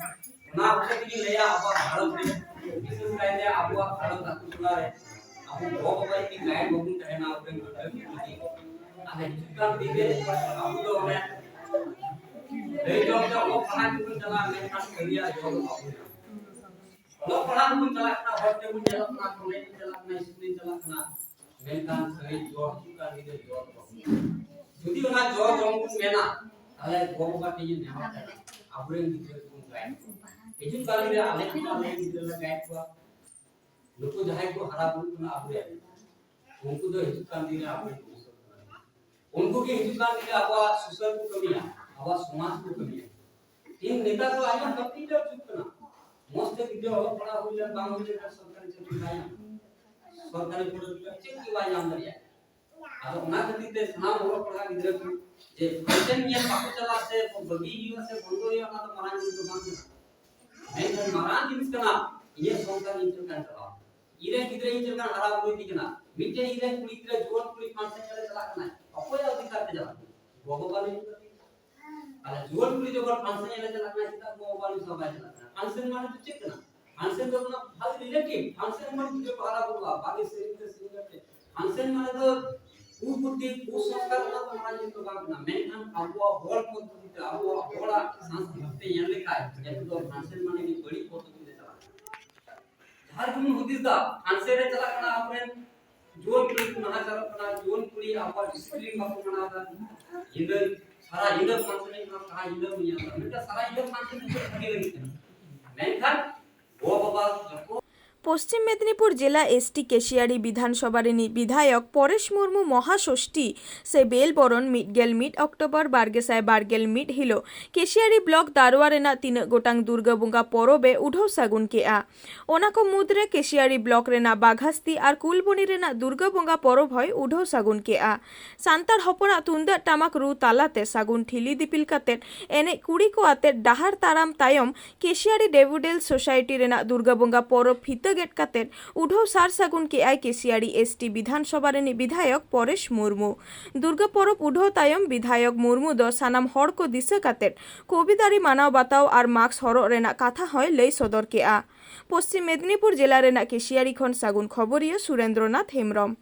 ᱚᱱᱟ ᱦᱚᱛᱮ ᱛᱮᱜᱤᱧ ᱞᱟᱹᱭᱟ, ᱟᱵᱚᱣᱟᱜ ᱜᱷᱟᱨᱚᱸᱡᱽ ᱨᱮ, ᱵᱤᱥᱮᱥ ᱠᱟᱭᱛᱮ ᱟᱵᱚᱣᱟᱜ ᱜᱷᱟᱨᱚᱸᱡᱽ ᱟᱹᱛᱩ ᱴᱚᱞᱟ ᱨᱮ ᱟᱵᱚ ᱜᱚ ᱵᱟᱵᱟ ᱡᱩᱫᱤ ᱜᱟᱭᱤᱰ ᱵᱟᱵᱚᱱ ᱛᱟᱦᱮᱱᱟ, ᱟᱵᱚᱨᱮᱱ ᱜᱤᱫᱽᱨᱟᱹ ᱠᱚ ᱡᱩᱫᱤ ᱟᱞᱮ ᱦᱤᱡᱩᱜ ᱠᱟᱱ ᱫᱤᱱ ᱨᱮ ᱟᱵᱚ ᱫᱚ ᱚᱱᱮ ᱞᱟᱹᱭ ᱡᱚᱝ ᱛᱮ ᱚᱞᱚᱜ ᱯᱟᱲᱦᱟᱜ ᱜᱮᱵᱚᱱ ᱪᱟᱞᱟᱜᱼᱟ, ᱢᱮᱱᱠᱷᱟᱱ ᱠᱟᱹᱢᱤᱭᱟᱜ ᱡᱚᱢ ᱵᱟᱵᱚᱱ ᱧᱟᱢᱟ᱾ ᱚᱞᱚᱜ ᱯᱟᱲᱦᱟᱜ ᱵᱚᱱ ᱪᱟᱞᱟᱜ ᱠᱟᱱᱟ, ᱦᱚᱲ ᱛᱮᱵᱚᱱ ᱧᱮᱞᱚᱜ ᱠᱟᱱᱟ, ᱠᱚᱞᱮᱡᱽ ᱵᱚᱱ ᱪᱟᱞᱟᱜ ᱠᱟᱱᱟ, ᱥᱠᱩᱞ ᱵᱚᱱ ᱪᱟᱞᱟᱜ ᱠᱟᱱᱟ, ᱢᱮᱱᱠᱷᱟᱱ ᱥᱟᱹᱨᱤ ᱡᱚ ᱦᱤᱡᱩᱜ ᱠᱟᱱ ᱫᱤᱱ ᱨᱮ ᱡᱚ ᱫᱚ ᱵᱟᱵᱚᱱ ᱧᱟᱢᱟ᱾ ᱡᱩᱫᱤ ᱚᱱᱟ ᱡᱚ ᱡᱚᱢ ᱵᱚᱱ ᱢᱮᱱᱟ, ᱛᱟᱦᱞᱮ ᱜᱚ ᱵᱟᱵᱟ ᱴᱷᱮᱱ ᱵᱚᱱ ᱱᱮᱦᱚᱨ ᱠᱟᱱᱟ, ᱟᱵᱚᱨᱮᱱ ᱜᱤᱫᱽᱨᱟᱹ ᱠᱚᱵᱚᱱ ᱜᱟᱭᱤᱰ ᱠᱚᱣᱟ᱾ ᱦᱤᱡᱩᱜ ᱠᱟᱱ ᱫᱤᱱ ᱨᱮ ᱟᱞᱮ ᱦᱚᱸ ᱟᱞᱮᱨᱮᱱ ᱜᱤᱫᱽᱨᱟᱹ ᱞᱮ ᱜᱟᱭᱤᱰ ᱠᱚᱣᱟ᱾ ᱱᱩᱠᱩ ᱡᱟᱦᱟᱸᱭ ᱠᱚ ᱦᱟᱨᱟ ᱵᱩᱨᱩᱜ ᱠᱟᱱᱟ ᱟᱵᱚᱨᱮᱱ, ᱩᱱᱠᱩ ᱫᱚ ᱦᱤᱡᱩᱜ ᱠᱟᱱ ᱫᱤᱱ ᱨᱮ ᱟᱵᱚᱨᱮᱱ ᱵᱷᱚᱵᱤᱥᱥᱚᱛ ᱠᱟᱱᱟ᱾ ᱩᱱᱠᱩ ᱜᱮ ᱦᱤᱡᱩᱜ ᱠᱟᱱ ᱫᱤᱱ ᱨᱮ ᱟᱵᱚᱣᱟᱜ ᱥᱩᱥᱟᱹᱨ ᱠᱚ ᱠᱟᱹᱢᱤᱭᱟ, ᱟᱵᱚᱣᱟᱜ ᱥᱚᱢᱟᱡᱽ ᱠᱚ ᱠᱟᱹᱢᱤᱭᱟ᱾ ᱤᱧ ᱱᱮᱛᱟᱨ ᱫᱚ ᱟᱸᱡᱚᱢ ᱠᱟᱹᱴᱤᱡ ᱞᱮ ᱪᱩᱯ ᱠᱟᱱᱟ᱾ ᱢᱚᱡᱽ ᱛᱮ ᱜᱤᱫᱽᱨᱟᱹ ᱚᱞᱚᱜ ᱯᱟᱲᱦᱟᱣ ᱦᱩᱭ ᱞᱮᱱ ᱵᱟᱝ ᱦᱩᱭ ᱞᱮᱱᱠᱷᱟᱱ ᱥᱚᱨᱠᱟᱨᱤ ᱪᱟᱹᱠᱨᱤ ᱵᱟᱭ ᱧᱟᱢᱟ, ᱥᱚᱨᱠᱟᱨᱤ ᱯᱚᱫᱽ ᱪᱮᱫ ᱜᱮ ᱵᱟᱭ ᱧᱟᱢ ᱫᱟᱲᱮᱭᱟᱜᱼᱟ᱾ ᱟᱫᱚ ᱚᱱᱟ ᱠᱷᱟᱹᱛᱤᱨ ᱛᱮ ᱥᱟᱱᱟᱢ ᱚᱞᱚᱜ ᱯᱟᱲᱦᱟᱜ ᱜᱤᱫᱽᱨᱟᱹ ᱠᱚ ᱡᱮ ᱯᱷᱟᱱᱥᱮᱱ ᱧᱮᱞ ᱵᱟᱠᱚ ᱪᱟᱞᱟᱜ ᱥᱮ ᱵᱟᱹᱜᱤ ᱦᱩᱭᱩᱜᱼᱟ ᱥᱮ ᱵᱚᱱᱫᱚ ᱦᱩᱭᱩᱜᱼᱟ, ᱚᱱᱟ ᱫᱚ ᱢᱟᱨᱟᱝ ᱡᱤᱱᱤᱥ ᱫᱚ ᱵᱟᱝ ᱠᱟᱱᱟ᱾ ᱢᱮᱱᱠᱷᱟᱱ ᱢᱟᱨᱟᱝ ᱡᱤᱱᱤᱥ ᱠᱟᱱᱟ ᱤᱧᱟᱹᱜ ᱥᱚᱝᱥᱟᱨ ᱤᱧ ᱪᱮᱫ ᱞᱮᱠᱟᱧ ᱪᱟᱞᱟᱣᱟ, ᱤᱧ ᱨᱮᱱ ᱜᱤᱫᱽᱨᱟᱹ ᱤᱧ ᱪᱮᱫ ᱞᱮᱠᱟᱧ ᱦᱟᱨᱟ ᱵᱩᱨᱩᱭᱮᱫᱮ ᱠᱟᱱᱟ᱾ ᱢᱤᱫᱴᱮᱱ ᱤᱧ ᱨᱮᱱ ᱠᱩᱲᱤ ᱜᱤᱫᱽᱨᱟᱹ ᱡᱩᱣᱟᱹᱱ ᱠᱩᱲᱤ ᱯᱷᱟᱱᱥᱮᱱ ᱧᱮᱞᱮ ᱪᱟᱞᱟᱜ ᱠᱟᱱᱟᱭ, ᱚᱠᱚᱭᱟᱜ ᱚᱫᱷᱤᱠᱟᱨ ᱛᱮ ᱪᱟᱞᱟᱜ ᱠᱟᱱᱟ? ᱜᱚ ᱵᱟᱵᱟ ᱞᱟᱹᱜᱤᱫ᱾ ᱛᱟᱦᱞᱮ ᱡᱩᱣᱟᱹᱱ ᱠᱩᱲᱤ ᱡᱚᱠᱷᱚᱱ ᱯᱷᱟᱱᱥᱮᱱ ᱧᱮᱞᱮ ᱪᱟᱞᱟᱜ ᱠᱟᱱᱟ, ᱪᱮᱫᱟᱜ ᱜᱚ ᱵᱟᱵᱟ ᱩᱱᱤ ᱥᱟᱶ ᱵᱟᱭ ᱪᱟᱞᱟᱜ ᱠᱟᱱᱟ? ᱯᱷᱟᱱᱥᱮᱱ ᱢᱟᱱᱮ ᱫᱚ ᱪᱮᱫ ᱠᱟᱱᱟ? ᱯᱷᱟᱱᱥᱮᱱ ᱫᱚ ᱚᱱᱟ ᱵᱷᱟᱜᱮ ᱨᱤᱞᱮᱴᱤᱵᱷ, ᱯᱷᱟᱱᱥᱮᱱ ᱢᱟᱱᱮ ᱜᱤᱫᱽᱨᱟᱹ ᱠᱚ ᱦᱟᱨᱟ ᱵᱩᱨᱩᱜᱼᱟ, ᱵᱷᱟᱜᱮ ᱥᱮᱨᱮᱧ ᱛᱮ ᱥᱮᱨᱮᱧ ᱠᱟᱛᱮ᱾ ᱯᱷᱟᱱᱥᱮᱱ ᱢᱟᱱᱮ ᱫᱚ ᱠᱩᱵᱩᱫᱷᱤ, ᱠᱩᱥᱚᱝᱥᱠᱟᱨ, ᱚᱱᱟ ᱫᱚ ᱢᱟᱨᱟᱝ ᱡᱤᱱᱤᱥ ᱫᱚ ᱵᱟᱝ ᱠᱟᱱᱟ᱾ ᱢᱮᱱᱠᱷᱟᱱ ᱟᱵᱚᱣᱟᱜ ᱦᱚᱲ ᱯᱚᱫᱽᱫᱷᱚᱛᱤ ᱛᱮ, ᱟᱵᱚᱣᱟᱜ ᱦᱚᱲᱟᱜ ᱥᱟᱝᱥᱠᱨᱤᱛᱤ ᱛᱮ ᱧᱮᱞ ᱞᱮᱠᱷᱟᱱ ᱱᱤᱛᱚᱜ ᱫᱚ ᱯᱷᱟᱱᱥᱮᱱ ᱢᱟᱱᱮ ᱜᱮ ᱵᱟᱹᱲᱤᱡ ᱯᱚᱫᱽᱫᱷᱚᱛᱤ ᱛᱮ ᱪᱟᱞᱟᱜ ᱠᱟᱱᱟ᱾ ᱡᱟᱦᱟᱸ ᱜᱮᱵᱚᱱ ᱦᱩᱫᱤᱥ ᱫᱟ, ᱯᱷᱟᱱᱥᱮᱱ ᱨᱮ ᱪᱟᱞᱟᱜ ᱠᱟᱱᱟ, ᱟᱵᱚᱨᱮᱱ ᱡᱩᱣᱟᱹᱱ ᱠᱩᱲᱤ ᱠᱚ ᱱᱟᱦᱟᱪᱟᱨᱚᱜ ᱠᱟᱱᱟ, ᱡᱩᱣᱟᱹᱱ ᱠᱩᱲᱤ ᱟᱵᱚᱣᱟᱜ ᱰᱤᱥᱤᱯᱞᱤᱱ ᱵᱟᱠᱚ ᱢᱟᱱᱟᱣ ᱮᱫᱟ᱾ ᱧᱤᱫᱟᱹ, ᱥᱟᱨᱟ ᱧᱤᱫᱟᱹ ᱯᱷᱟᱱᱥᱮᱱ ᱦᱩᱭᱩᱜ ᱠᱟᱱᱟ, ᱥᱟᱨᱟ ᱧᱤᱫᱟᱹ ᱵᱚᱱ ᱧᱮᱞ ᱮᱫᱟ᱾ ᱢᱤᱫᱴᱟᱝ ᱥᱟᱨᱟ ᱧᱤᱫᱟᱹ ᱯᱷᱟᱱᱥᱮᱱ ᱦᱩᱭᱩᱜ ᱠᱟᱱᱟ, ᱵᱷᱟᱜᱮ ᱞᱟᱹᱜᱤᱫ ᱠᱟᱱᱟ᱾ ᱢᱮᱱᱠᱷᱟᱱ ᱜᱚ ᱵᱟᱵᱟ ᱡᱚᱛᱚ ᱯᱚᱥᱪᱤᱢ ᱢᱮᱫᱽᱱᱤᱯᱩᱨ ᱡᱮᱞᱟ ᱮᱥᱴᱤ ᱠᱮᱥᱤᱭᱟᱲᱤ ᱵᱤᱫᱷᱟᱱ ᱥᱚᱵᱷᱟ ᱨᱤᱱᱤᱡ ᱵᱤᱫᱷᱟᱭᱚᱠ ᱯᱚᱨᱮᱥ ᱢᱩᱨᱢᱩ ᱢᱚᱦᱟ ᱥᱚᱥᱴᱤ ᱥᱮ ᱵᱮᱞ ᱵᱚᱨᱚᱱ ᱢᱤᱫ ᱜᱮᱞ ᱢᱤᱫ ᱚᱠᱴᱳᱵᱚᱨ ᱵᱟᱨ ᱜᱮᱥᱟᱭ ᱵᱟᱨ ᱜᱮᱞ ᱢᱤᱫ ᱦᱤᱞᱳᱜ ᱠᱮᱥᱤᱭᱟᱲᱤ ᱵᱞᱚᱠ ᱫᱟᱨᱣᱟ ᱨᱮᱱᱟᱜ ᱛᱤᱱᱟᱹᱜ ᱜᱚᱴᱟᱝ ᱫᱩᱨᱜᱟᱹ ᱵᱚᱸᱜᱟ ᱯᱚᱨᱚᱵᱽ ᱮ ᱩᱰᱷᱟᱹᱣ ᱥᱟᱹᱜᱩᱱ ᱠᱮᱫᱼᱟ᱾ ᱚᱱᱟ ᱠᱚ ᱢᱩᱫᱽᱨᱮ ᱠᱮᱥᱤᱭᱟᱲᱤ ᱵᱞᱚᱠ ᱨᱮᱱᱟᱜ ᱵᱟᱜᱷᱟᱥᱛᱤ ᱟᱨ ᱠᱩᱞᱵᱚᱱᱤ ᱨᱮᱱᱟᱜ ᱫᱩᱨᱜᱟᱹ ᱵᱚᱸᱜᱟ ᱯᱚᱨᱚᱵᱽ ᱦᱚᱸᱭ ᱩᱰᱷᱟᱹᱣ ᱥᱟᱹᱜᱩᱱ ᱠᱮᱫᱼᱟ᱾ ᱥᱟᱱᱛᱟᱲ ᱦᱚᱯᱚᱱᱟᱜ ᱛᱩᱢᱫᱟᱜ ᱴᱟᱢᱟᱠ ᱨᱩ ᱛᱟᱞᱟᱛᱮ ᱥᱟᱹᱜᱩᱱ ᱴᱷᱤᱞᱤ ᱫᱤᱯᱤᱞ ᱠᱟᱛᱮ ᱮᱱᱮᱡ ᱠᱩᱲᱤ ᱠᱚ ᱟᱛᱮ ᱰᱟᱦᱟᱨ ᱛᱟᱲᱟᱢ ᱛᱟᱭᱚᱢ ᱠᱮᱥᱤᱭᱟᱲᱤ ᱰᱮᱵᱷᱳᱰᱮᱞ ᱥᱳᱥᱟᱭᱴᱤ ᱨᱮᱱᱟᱜ ᱫᱩᱨᱜᱟ ᱵᱚᱸᱜᱟ ᱯᱚᱨᱚᱵᱽ ᱯᱷᱤᱛᱟᱹ ᱜᱮᱫ ᱠᱟᱛᱮ ᱩᱰᱷᱟᱹᱣ ᱥᱟᱨ ᱥᱟᱹᱜᱩᱱ ᱠᱮᱫᱼᱟᱭ ᱠᱮᱥᱤᱭᱟᱲᱤ ᱮᱥᱴᱤ ᱵᱤᱫᱷᱟᱱ ᱥᱚᱵᱷᱟ ᱨᱤᱱᱤᱡ ᱵᱤᱫᱷᱟᱭᱚᱠ ᱯᱚᱨᱮᱥ ᱢᱩᱨᱢᱩ᱾ ᱫᱩᱨᱜᱟ ᱯᱚᱨᱚᱵᱽ ᱩᱰᱷᱟᱹᱣ ᱛᱟᱭᱚᱢ ᱵᱤᱫᱷᱟᱭᱚᱠ ᱢᱩᱨᱢᱩ ᱫᱚ ᱥᱟᱱᱟᱢ ᱦᱚᱲ ᱠᱚ ᱫᱤᱥᱟᱹ ᱠᱟᱛᱮ ᱠᱚᱵᱤ ᱫᱟᱨᱮ ᱢᱟᱱᱟᱣ ᱵᱟᱛᱟᱣ ᱟᱨ ᱢᱟᱥᱠ ᱦᱚᱨᱚᱜ ᱨᱮᱱᱟᱜ ᱠᱟᱛᱷᱟ ᱦᱚᱸᱭ ᱞᱟᱹᱭ ᱥᱚᱫᱚᱨ ᱠᱮᱫᱼᱟ᱾ ᱯᱚᱥᱪᱤᱢ ᱢᱮᱫᱽᱱᱤᱯᱩᱨ ᱡᱮᱞᱟ ᱨᱮᱱᱟᱜ ᱠᱮᱥᱤᱭᱟᱲᱤ ᱠᱷᱚᱱ ᱥᱟᱹᱜᱩᱱ ᱠᱷᱚᱵᱚᱨᱤᱭᱟᱹ ᱥᱩᱨᱮᱱᱫᱨᱚᱱᱟᱛᱷ ᱦᱮᱢᱵᱨᱚᱢ᱾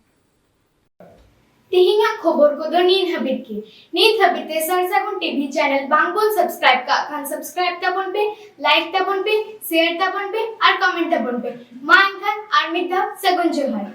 ᱛᱮᱦᱮᱧᱟᱜ ᱠᱷᱚᱵᱚᱨ ᱠᱚᱫᱚ ᱱᱤᱛ ᱦᱟᱹᱵᱤᱡ ᱜᱮ᱾ ᱱᱤᱛ ᱦᱟᱹᱵᱤᱡ ᱛᱮ ᱥᱟᱨ ᱥᱟᱹᱜᱩᱱ ᱴᱤᱵᱷᱤ ᱪᱮᱱᱮᱞ ᱵᱟᱝ ᱵᱚᱱ ᱥᱟᱵᱥᱠᱨᱟᱭᱤᱵ ᱠᱟᱜ ᱠᱷᱟᱱ ᱥᱟᱵᱥᱠᱨᱟᱭᱤᱵ ᱛᱟᱵᱚᱱ ᱯᱮ, ᱞᱟᱭᱤᱠ ᱛᱟᱵᱚᱱ ᱯᱮ, ᱥᱮᱭᱟᱨ ᱛᱟᱵᱚᱱ ᱯᱮ ᱟᱨ ᱠᱚᱢᱮᱱᱴ ᱛᱟᱵᱚᱱ ᱯᱮ᱾ ᱢᱟ ᱮᱱᱠᱷᱟᱱ ᱟᱨ ᱢᱤᱫ ᱫᱷᱟᱣ ᱥᱟᱹᱜᱩᱱ ᱡᱚᱦᱟᱨ᱾